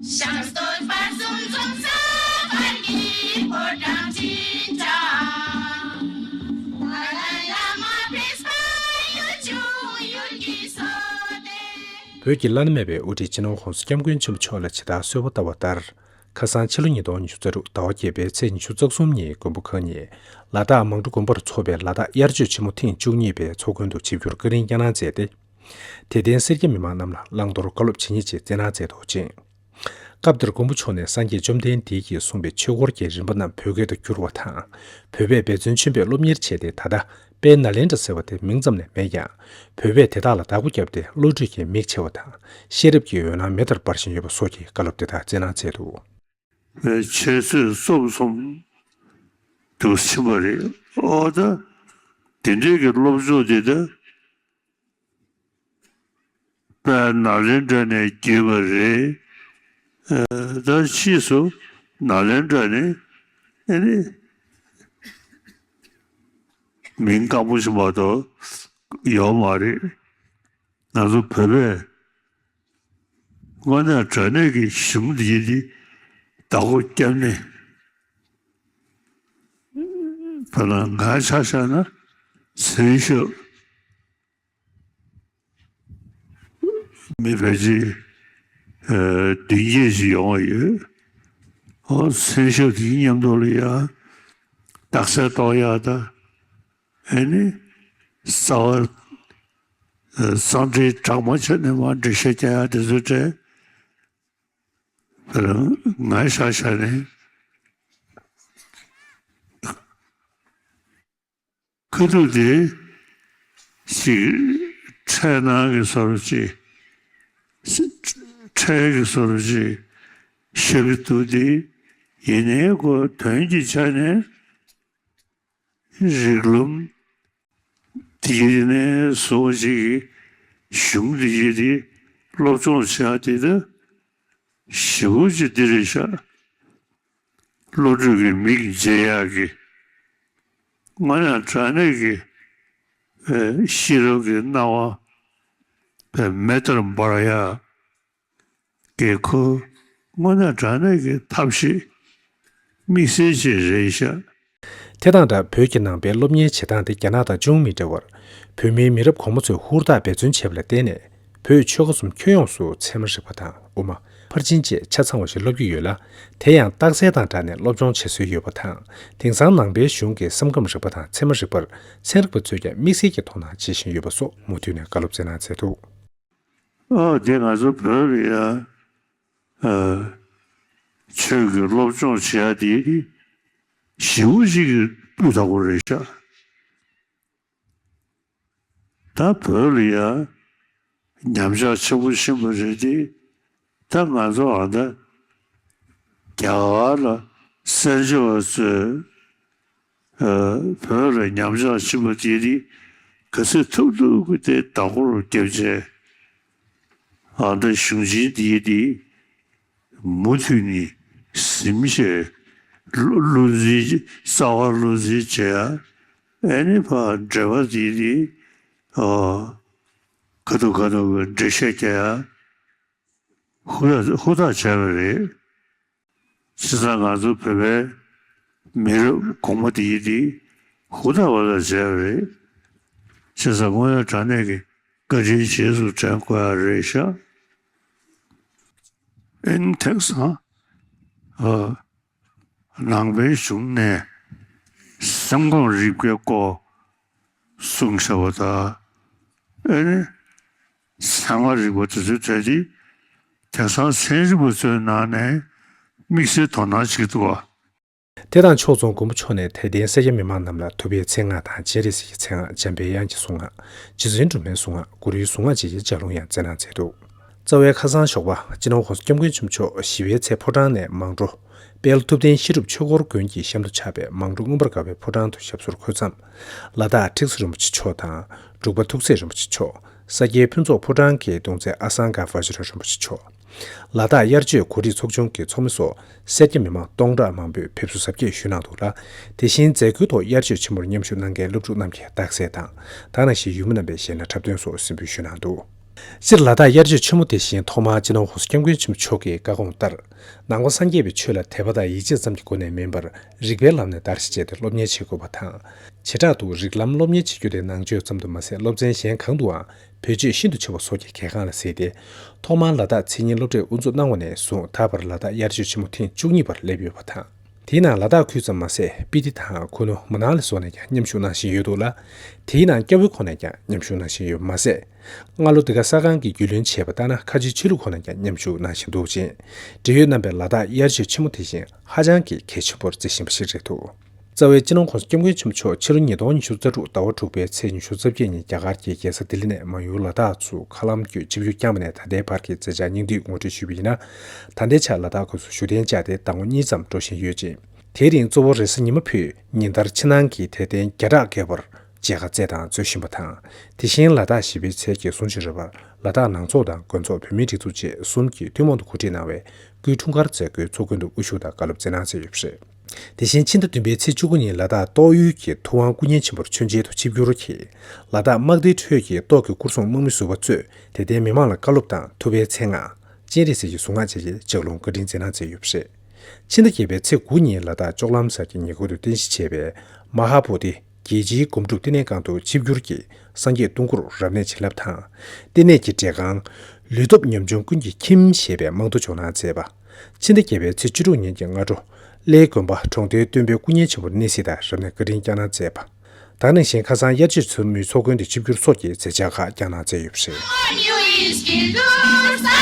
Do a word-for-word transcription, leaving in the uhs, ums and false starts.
བྱམས་བསྟོད་པ་ཟུང་འཛོམས་གསར་པ་ཡི་ཕོ་བྲང་ཁྲི་ཕྲག་ལ་ལ་ལ་མ་ཕེབས་པ་ཡུལ་ཆུང་ཡུལ་གྱི་སོ་ཏེ། བོད་ཀྱི་བླ་ན་མེད་པའི་དབུ་ཁྲིད་སྤྱི་ནོར་༸གོང་ས་༸སྐྱབས་མགོན་ཆེན་པོ་མཆོག་ལ་ཇི་ལྟར་གསོལ་བ་བཏབ་པ་ལྟར། ཁ་སང་ཕྱི་ལོ་ཉིས་སྟོང་ཉི་ཤུ་རྩ་དྲུག་ཟླ་བ་བརྒྱད་པའི་ཚེས་ཉི་ཤུ་རྩ་གསུམ་ཉིན་མགོན་པོ་གང་ཉིད་ལ་དྭགས་མང་གྲོ་དགོན་པར་འཚོགས་པའི་ལ་དྭགས་དབྱར་ཆོས་ཆེན་མོ་ཐེངས་བཅུ་གཉིས་པའི་ཚོགས་མགོན་དུ་ཆིབས་བསྒྱུར་བཀའ་དྲིན་བསྐྱངས་གནང་མཛད་དེ། དད་ལྡན་སེར་སྐྱ་མི་མང་རྣམས་ལ་བླང་དོར་བཀའ་སློབ་ཇི་སྙེད་ཅིག་སྩལ་གནང་མཛད་འདུག་ཅིང་། སྐབས་དེར་མགོན་པོ་མཆོག་ནས་སངས་རྒྱས་བཅོམ་ལྡན་འདས་ཀྱིས་གསུངས་པའི་ཆོས་འཁོར་གྱི་རིམ་པ་རྣམས་བོད་སྐད་དུ་བསྒྱུར་བ་དང་། བོད་པས་འབད་བརྩོན་ཆེན་པོས་སློབ་གཉེར་བྱས་ཏེ། ད་ལྟ་དཔལ་ནཱ་ལེནྡྲ་ཟེར་བ་དེ་མིང་ཙམ་ལས་མེད་ཀྱང་། བོད་པས་དེ་དག་ལ་བདག་པོ་བརྒྱབ་སྟེ། བློ་གྲོས་ཀྱི་མིག་ཕྱེ་བ་དང་། ཤེས་རབ་ཀྱི་འོད་སྣང་མེ་ལྟར་འབར་བཞིན་ཡོད་པ་སོགས་ཀྱི་བཀའ་སློབ་དེ་དག་སྩལ་གནང་མཛད་འདུག། པའི་འཆད་རྩོད་རྩོམ་གསུམ་དུ་ཕྱིན་པ་རེད། ཨོ་ད། དེ་འདྲའི་གི་སློབ་སྦྱོང་དེ་ད་དཔལ་ནཱ་ལེནྡྲ་ནས་བརྒྱུད་པ་རེད། ཨ་ད་ཕྱིས་སུ་ནཱ་ལེནྡྲ་ནི་ཨ་ནི་མིང་དཀར་པོ་ཞིག་མ་གཏོགས་ཡོད་མ་རེད། ང་ཚོ་བོད་པས་དངོས་གནས་དྲང་གནས་ཀྱི་གཞུང་འདི་ཡིན་ཏེ། བདག་པོ་བརྒྱབ་ནས། ད་ལྟ་ང་ཆ་བཞག་ན་མཚན་ཞབས་མི་ཕལ་ཆེར་ཨ་བདུན་བརྒྱད་ཅིག་ཡོང་བ་ཡོད། ཨོ་མཚན་ཞབས་དེའི་མཉམ་དུ་ལ་ཡ་རྟགས་གསལ་གཏོང་ཡག་དང་། ཨ་ནི་རྩ་བ་ཨ་གཙང་སྦྲའི་དྲག་མ་ཆགས་ནས་མར་འགྲེལ་བཤད་རྒྱག་ཡག་དེ་ཚོ་སྤྲད། ང་ཆ་བཞག་ནས་ཁ་ཐུག་དེ་ཅིག་ཕྲད་སྣང་གི་བཟོ་འདྲ་ཅིག། ཕྲད་ཀྱི་བཟོ་འདྲ་ཅིག་བཤད་ཀྱི་འདུག་སྟེ། ཡིན་ནའི་ཁོ་དོན་གྱི་ཆ་ནས་རིགས་ལམ་དེ་ནས་བཟུང་ཅིག་གི་གཞུང་དེ་ཡིན་ཏེ། སློབ་སྦྱོང་བྱེད་ཡག་དེ་ད་ཞེ་པོ་ཅིག་འདི་རེད་ཤག། བློ་གྲོས་ཀྱི་མིག་འབྱེད་ཡག་གི། དངོས་གནས་དྲང་གནས་ཀྱི་ཨེ་ཤེས་རབ་ཀྱི་སྣང་བ་མེ་ལྟར་འབར་ཡག་གི་ཁོ་དངོས་གནས་དྲང་གནས་ཀྱི་ཐབས་ཤེས་དམིགས་བསལ་ཅིག་རེད་ཤག། དེ་དང་སྦྲགས། བོད་ཀྱི་ནང་པའི་སློབ་གཉེར་བྱེད་སྟངས་དེ་རྒྱ་ནག་དང་ཅུང་མི་འདྲ་བར། བོད་མིའི་མི་རབས་གོང་མ་ཚོས་ཧུར་ཐག་འབད་བརྩོན་བྱས་པ་ལ་བརྟེན་ནས། བོད་ཆོལ་ཁ་གསུམ་ཁྱོན་ཡོངས་སུ་ཚད་མ་རིག་པ་དང་། དབུ་མ། ཕར་ཕྱིན་བཅས་ཆ་ཚང་བ་ཞིག་སློབ་ཀྱི་ཡོད་ལ། དེ་ཡང་རྟགས་གསལ་དང་སྦྲགས་ནས་སློབ་སྦྱོང་བྱེད་སྲོལ་ཡོད་པ་དང་། དེང་སང་ནང་པའི་གཞུང་གི་སེམས་ཁམས་རིག་པ་དང་ཚད་མ་རིག་པར་ཚན་རིག་པ་ཚོས་ཀྱང་དམིགས་བསལ་གྱི་དོ་སྣང་བྱེད་བཞིན་ཡོད་པ་སོགས་མུ་མཐུད་ནས་བཀའ་སློབ་སྩལ་གནང་མཛད་འདུག། ཨོ་དེ་ང་ཚོ་བོད་ལ་ཡ་ཨ་ཆོས་ཀྱི་སློབ་སྦྱོང་བྱེད་ཡ་དེ་ཞེ་པོ་ཅིག་གི་སྤུས་དག་པོ་རེད་ཤག། ད་བོད་ལ་ཡ་ཉམས་ཆག་ཆེན་པོ་ཕྱིན་པ་རེད་དེ། ད་ང་ཚོ་ཨ་ད་རྒྱ་གར་ལ་གསན་བྱ་བ་ཚོས་ཨ་བོད་ལ་ཉམས་ཆག་ཕྱིན་པ་དེ་དེ་ག་ཚོད་ཐུབ་ཐུབ་ཀྱིས་དེ་བདག་པོར་བརྒྱབ་བྱས། ཨ་ད་གཞུང་ཆེན་དེ་དེ་མུ་མཐུད་ནས་ཟིན་བྱས། བློ་བློ་འཛིན་རྩ་བ་བློ་འཛིན་བྱས། ཨ་ནི་ཕར་འགྲེལ་པ་དེ་དེ་ཨ་ག་དུས་ག་དུས་འགྲེལ་བཤད་རྒྱག་ཡ་ཧུར་ཐག་ཧུར་ཐག་བྱས་པ་རེད། བྱས་ཙང་ང་ཚོ་བོད་པའི་མི་རབས་གོང་མ་དེ་ཡིན་དེ་ཧུར་ཐག་པ་ཐག་བྱས་པ་རེད། བྱས་ཙང་དངོས་ཡོད་དྲང་གནས་ཀྱི་བཀའ་དྲིན་རྗེས་སུ་དྲན་དགོས་ཡ་རེད་ཤག། ཨེ་ནི་དེང་སང་ཨ་ནང་པའི་གཞུང་ནས་སེམས་ཁམས་རིག་པའི་སྐོར་གསུངས་བཞག་པ་དང་། ཨེ་ནི་ཚད་མ་རིག་པ་དེ་ཚོའི་གྲས་དེ་དེང་སང་ཚན་རིག་པ་ཚོའི་ནང་ནས་དམིགས་བསལ་དོ་སྣང་བྱེད་ཀྱི་འདུག་པ། དེ་དང་ཕྱོགས་མཚུངས་མགོན་པོ་མཆོག་ནས་དད་ལྡན་སེར་སྐྱ་མི་མང་རྣམས་ལ་ཐུབ་པའི་མཚན་སྔགས་དང་སྤྱན་རས་གཟིགས་ཀྱི་མཚན་སྔགས། འཇམ་པའི་དབྱངས་ཀྱི་གཟུངས་སྔགས། རྗེ་བཙུན་སྒྲོལ་མའི་གཟུངས་སྔགས། གུ་རུའི་གཟུངས་སྔགས་བཅས་ཀྱི་ལྗགས་ལུང་ཡང་སྩལ་གནང་མཛད་འདུག། རྩ་བའི་ཁ་སང་ཞོགས་པ་སྤྱི་ནོར་༸གོང་ས་༸སྐྱབས་མགོན་ཆེན་པོ་མཆོག་ཞི་བའི་ཚལ་ཕོ་བྲང་ནས་མང་གྲོ། དཔལ་ཐུབ་བསྟན་ཤེས་རབ་ཆོས་འཁོར་དགོན་གྱི་གཤམ་དུ་ཆགས་པའི་མང་གྲོ་མངོན་པར་དགའ་བའི་ཕོ་བྲང་དུ་ཞབས་སོར་འཁོད་མཚམས། ལ་དྭགས་ཁྲི་ཟུར་རིན་པོ་ཆེ་མཆོག་དང་། འབྲུག་པ་ཐུགས་སྲས་རིན་པོ་ཆེ་མཆོག། ས་སྐྱའི་ཕུན་ཚོགས་ཕོ་བྲང་གི་གདུང་སྲས་ཨ་སངྒ་བཛྲ་རིན་པོ་ཆེ་མཆོག། ལ་དྭགས་དབྱར་ཆོས་གོ་སྒྲིག་ཚོགས་ཆུང་གི་ཚོགས་མི་སོགས་སེར་སྐྱ་མི་མང་སྟོང་ཕྲག་མང་པོས་ཕེབས་བསུ་གཟབ་རྒྱས་ཞུས་གནང་འདུག་ལ། དེ་བཞིན་མཛད་སྒོའི་ཐོག་དབྱར་ཆོས་ཆེན་མོར་མཉམ་ཞུགས་གནང་མཁན་སློབ་ཕྲུག་རྣམས་ཀྱི་རྟགས་གསལ་དང་། ད་ག་ནང་བཞིན་ཡུལ་མི་རྣམ་པས་བཞེས་སྣ་འཁྲབ་སྟོན་སོགས་གཟིགས་འབུལ་ཞུས་གནང་འདུག། སྤྱིར་ལ་དྭགས་དབྱར་ཆོས་ཆེན་མོ་དེ་བཞིན་ཐོག་མར་སྤྱི་ནོར་༸གོང་ས་༸སྐྱབས་མགོན་ཆེན་པོ་མཆོག་གི་བཀའ་དགོངས་ལྟར། ནང་པ་སངས་རྒྱས་པའི་ཆོས་ལ་དད་པ་དང་ཡིད་ཆེས་ཙམ་གྱི་སྒོ་ནས་མིན་པར། རིགས་པའི་ལམ་ནས་བརྡར་ཤ་བཅད་དེ་སློབ་གཉེར་བྱེད་དགོས་པ་དང་། བྱེ་བྲག་ཏུ་རིགས་ལམ་སློབ་གཉེར་བྱེད་རྒྱུ་དེ་ནང་ཆོས་ཙམ་དུ་མ་ཟད། སློབ་ཚན་གཞན་གང་དུའང་བེད་སྤྱོད་ཤིན་ཏུ་ཆེ་བ་སོགས་ཀྱི་གལ་འགངས་ལ་གཟིགས་ཏེ། ཐོག་མར་ལ་དྭགས་མཚན་ཉིད་སློབ་གྲྭས་དབུ་འཛུགས་གནང་བ་ནས་བཟུང་། ད་བར་ལ་དྭགས་དབྱར་ཆོས་ཆེན་མོ་ཐེངས་བཅུ་གཉིས་པར་སླེབས་ཡོད་པ་དང་། དེའི་ནང་ལ་དྭགས་ཁུལ་ཙམ་མ་ཟད། སྤི་ཏི་དང་ཁུ་ནུ། མུ་ནག་ལ་སོགས་ནས་ཀྱང་མཉམ་ཞུགས་གནང་བཞིན་ཡོད་འདུག་ལ། དེའི་ནང་སྐྱ་བོའི་ཁོངས་ནས་ཀྱང་མཉམ་ཞུགས་གནང་བཞིན་ཡོད་མ་ཟད། སྔ་ལོ་འདི་ག་གསར་ཁང་གིས་རྒྱུས་ལོན་བྱས་པ་ལྟར་ན། ཁ་ཆེའི་ཆོས་ལུགས་ཁོངས་ནས་ཀྱང་མཉམ་ཞུགས་གནང་བཞིན་འདུག་ཅིང་། འབྲེལ་ཡོད་རྣམ་པས་ལ་དྭགས་དབྱར་ཆོས་ཆེན་མོ་དེ་བཞིན་ཧ་ཅང་གི་གལ་ཆེན་པོར་བརྩི་བཞིན་པ་ཞིག་རེད་འདུག། རྩ་བའི་སྤྱི་ནོར་༸གོང་ས་༸སྐྱབས་མགོན་ཆེན་པོ་མཆོག་ཕྱི་ལོ་ཉིས་སྟོང་ཉི་ཤུ་རྩ་དྲུག་ཟླ་བ་དྲུག་པའི་ཚེས་ཉི་ཤུ་རྩ་བརྒྱད་ཉིན་རྒྱ་གར་གྱི་རྒྱལ་ས་ལྡི་ལི་ནས་མང་ཡུལ་ལ་དྭགས་ཚུར་མཁའ་ལམ་བརྒྱུད་ཆིབས་བསྒྱུར་བསྐྱངས་པ་ནས་ད་ལྟའི་བར་གྱི་མཛད་འཆར་སྙིང་བསྡུས་ངོ་སྤྲོད་ཞུས་པ་ཡིན་ན། ད་ལྟའི་ཆར་ལ་དྭགས་ཁུལ་སུ་བཞུགས་གདན་བཅག་སྟེ་ཟླ་ངོ་གཉིས་ཙམ་འགྲོ་བཞིན་ཡོད་ཅིང་། དེའི་རིང་གཙོ་བོ་རེས་གཟའ་ཉི་མ་ཕུད་ཉིན་ལྟར་ཕྱི་ནང་གི་དད་རྟེན་བརྒྱ་ཕྲག་བརྒལ་བར་མཇལ་ཁ་སྩལ་དང་སྩོལ་བཞིན་པ་དང་། དེ་བཞིན་ལ་དྭགས་བཞི་པའི་ཚལ་གྱི་གསུང་ཆོས་རེ་བར་ལ་དྭགས་ནང་ཚོགས་དང་དགོན་ཚོགས། བོད་མིའི་སྒྲིག་འཛུགས་བཅས་གསུམ་གྱིས་ཐུན་མོང་དུ་གོ་སྒྲིག་གནང་བའི་སྐུའི་འཁྲུངས་སྐར་མཛད་སྒོའི་ཚོགས་མགོན་དུ་དབུ་བཞུགས་དང་བཀའ་སློབ་སྩལ་གནང་མཛད་ཡོད་པ་རེད། དེ་བཞིན་ཕྱི་ཟླ་བདུན་པའི་ཚེས་བཅུ་དགུ་ཉིན་ལ་དྭགས་ཏོག་ཡུལ་གྱི་ཐུབ་དབང་སྐུ་བརྙན་ཆེན་མོར་མཆོད་མཇལ་དུ་ཆིབས་བསྒྱུར་གྱིས། ལ་དྭགས་དམག་སྡེའི་ཁྲོད་ཀྱི་ཏོག་གི་སྐོར་སྲུང་དམག་མི་ཟུར་པ་གཙོས་དད་ལྡན་མི་མང་ལ་བཀའ་སློབ་དང་ཐུབ་པའི་མཚན་སྔགས། སྤྱན་རས་གཟིགས་ཀྱི་གཟུངས་སྔགས་བཅས་ཀྱི་ལྗགས་ལུང་བཀའ་དྲིན་སྩལ་གནང་མཛད་ཡོད་པ་རེད། ཕྱི་ཟླ་བརྒྱད་པའི་ཚེས་དགུ་ཉིན་ལ་དྭགས་ལྕོག་ལམ་གསར་གྱི་ཉེ་འཁོར་དུ་རྟེན་གཞི་བྱས་པའི་མ་ཧཱ་བོ་དྷི་རྒྱལ་སྤྱིའི་སྒོམ་སྒྲུབ་བསྟི་གནས་ཁང་དུ་ཆིབས་བསྒྱུར་གྱིས་སངས་རྒྱས་སྟོང་སྐོར་རབ་གནས་བྱིན་རླབས་དང་། བསྟི་གནས་ཀྱི་གྲལ་ཁང་ལུས་སྟོབས་ཉམ་ཆུང་ཀུན་གྱི་ཁྱིམ་ཞེས་པའི་རྨང་རྡོ་འཇོག་གནང་མཛད་པ། ཕྱི་ཟླ་བརྒྱད་པའི་ཚེས་བཅུ་དྲུག་ཉིན་གྱི་སྔ་དྲོ། གླེའི་དགོན་པ་གྲོང་སྡེའི་སྟོན་པའི་སྐུ་བརྙན་ཆེན་པོར་གནས་གཟིགས་དང་རབ་གནས་བཀའ་དྲིན་བསྐྱངས་གནང་མཛད་པ། ད་ག་ནང་བཞིན་ཁ་སང་དབྱར་ཆོས་ཚོགས་མིའི་ཚོགས་མགོན་དུ་ཆིབས་བསྒྱུར་སོགས་ཀྱི་མཛད་འཆར་ཁག་བསྐྱངས་གནང་མཛད་ཡོད་པ་རེད།